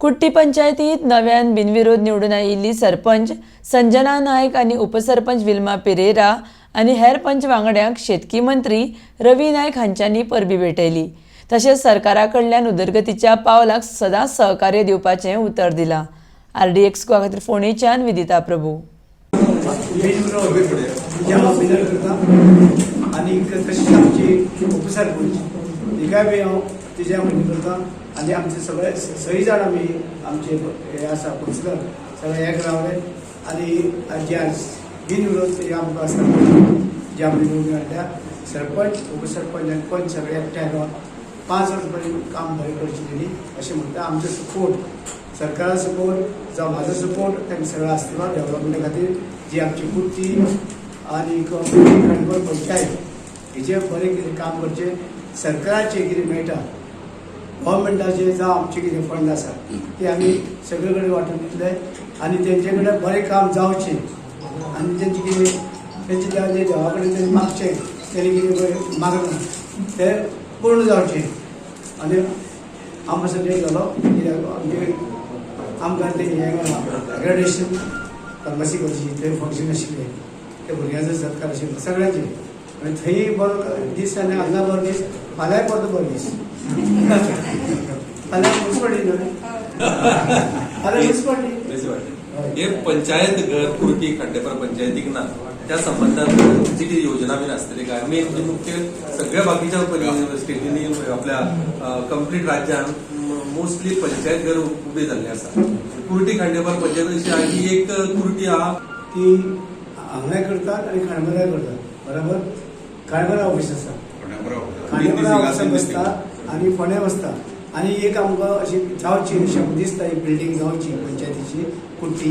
कुट्टी पंचायतीत नव्यान बिनविरोध निवडून आयिल्ली सरपंच संजना नायक आनी उपसरपंच विल्मा पेरेरा आनी हेर पंच वांगड्यांक शेतकी मंत्री रवी नायक हांच्यांनी परबीं भेटयली. तशेंच सरकारा कडल्यान उदरगतीच्या पावलाक सदांच सहकार्य दिवपाचें उतर दिलां. आरडीएक्स गोवा खातीर फोंडेच्यान विदिता प्रभू. बिनविरोध जे हांव विनर करता आनी तशीच आमची उपसरपंच, तिकाय बी हांव तिज्या म्हणून करता. आनी आमचे सगळे सगळी जाण आमी आमचे हे आसा, कौन्सिलर सगळे एक रावले आनी जे आज बिनविरोध हे आमकां सरपंच जे आमी निवडून हाडल्या, सरपंच, उपसरपंच आनी पंच सगळे एकठांय रावन 5 वर्सां पर्यंत काम बरें करचें तेणी अशें म्हणटा. आमचो सपोर्ट, सरकारा सपोर्ट जावं म्हाजो सपोर्ट तांकां सगळो आसतलो डेव्हलपमेंटा खातीर. जी आमची कुर्ती आनी खांडेपार पंचायत हेजेर बरें कितें काम करचें. सरकाराचें कितें मेळटा, गव्हर्मेंटाचे जावं आमचे कितें फंड आसा, ते आमी सगळे कडेन वांटून दितले आनी तेंचे कडेन बरें काम जावचें आनी तेंचे कितें तेंचे देवा देवा कडेन तेंचे मागचें, तेणी कितें पळय मागलां तें पूर्ण जावचें. आनी हांव मातसो लेट जालो कित्याक आमचे आमकां तें हें ग्रेड्युएशन फार्मासी कॉलेजी थंय फंक्शन आशिल्लें, ते भुरग्यांचो सत्कार आशिल्लो सगळ्यांचे आनी थंय बरो दीस आनी हांगा बरो दीस, फाल्यांय परतो बरो दीस. फाल्यां मूस पडली न्हय, फाल्यां मूस पडली. बेस वाटलें. हे पंचायत घर कुर्टी खांडेपार पंचायतीक ना, त्या संबंदात तुमची कितें योजना बीन आसतली काय? मेन म्हणजे मुख्य सगळ्या बाकीच्या स्टेटींनी, आपल्या कंप्लीट राज्यान मोस्टली पंचायत घर उबे जाल्ले आसा. कुर्टी खांडेपार पंचायत अशी आहा की एक कुर्टी आहा. ती हांगाय करतात आनी खांडेपाराय करतात, बरोबर? खांडेपारा ऑफीस आसा, खांडेपारा ऑफिसाक बसता आनी फोंड्या बसता. आनी एक आमकां अशी जावची अशी आमकां दिसता, एक बिल्डींग जावची पंचायतीची कुर्टी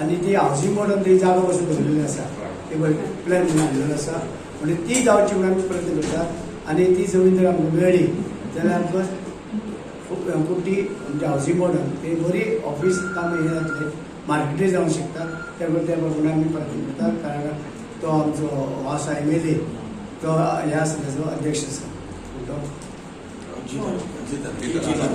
आनी ती हावसिंग बोर्डान ती जागा बसून दवरिल्ली आसा, ती प्लॅन म्हणून हाडलेलो आसा. म्हणजे ती जावची म्हणून आमी प्रयत्न करतात आनी ती जमीन जर आमकां मेळ्ळी जाल्यार आमकां कुर्टी म्हणजे हावसिंग बोर्डान ते बरी ऑफीस काम हें जातलें, मार्केटूय जावंक शकता. त्या त्या प्रमाणे आमी प्रयत्न करतात, कारण तो आमचो आसा एमएलए, तो ह्या आसा, तेजो अध्यक्ष आसा तो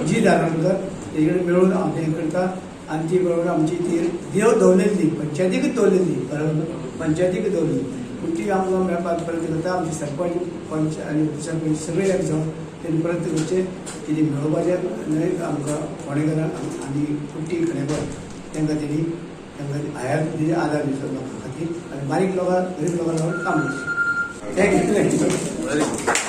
जी धारवकर, तेजे कडेन मेळून हांव तें करता. आनी ती बरोबर आमची ती देव दवरलेली पंचायतीकूच दवरलेली, बरोबर पंचायतीकूच दवरलेली, पूण ती आमकां मेळपाक प्रयत्न करता. आमचे सरपंच, पंच आनी उपसरपंच सगळे एक जावन तेणी प्रयत्न करचे की ती मेळोवपाचें न्हय आमकां फोंडेकारांक आनी कुट्टी खांडेपार तांकां तेणी तांकां आयात तेजे आदार दिवचो लोकां खातीर आनी बारीक लोकांक, गरीब लोकांक लागून काम करचें. Thank you, thank you. Very good.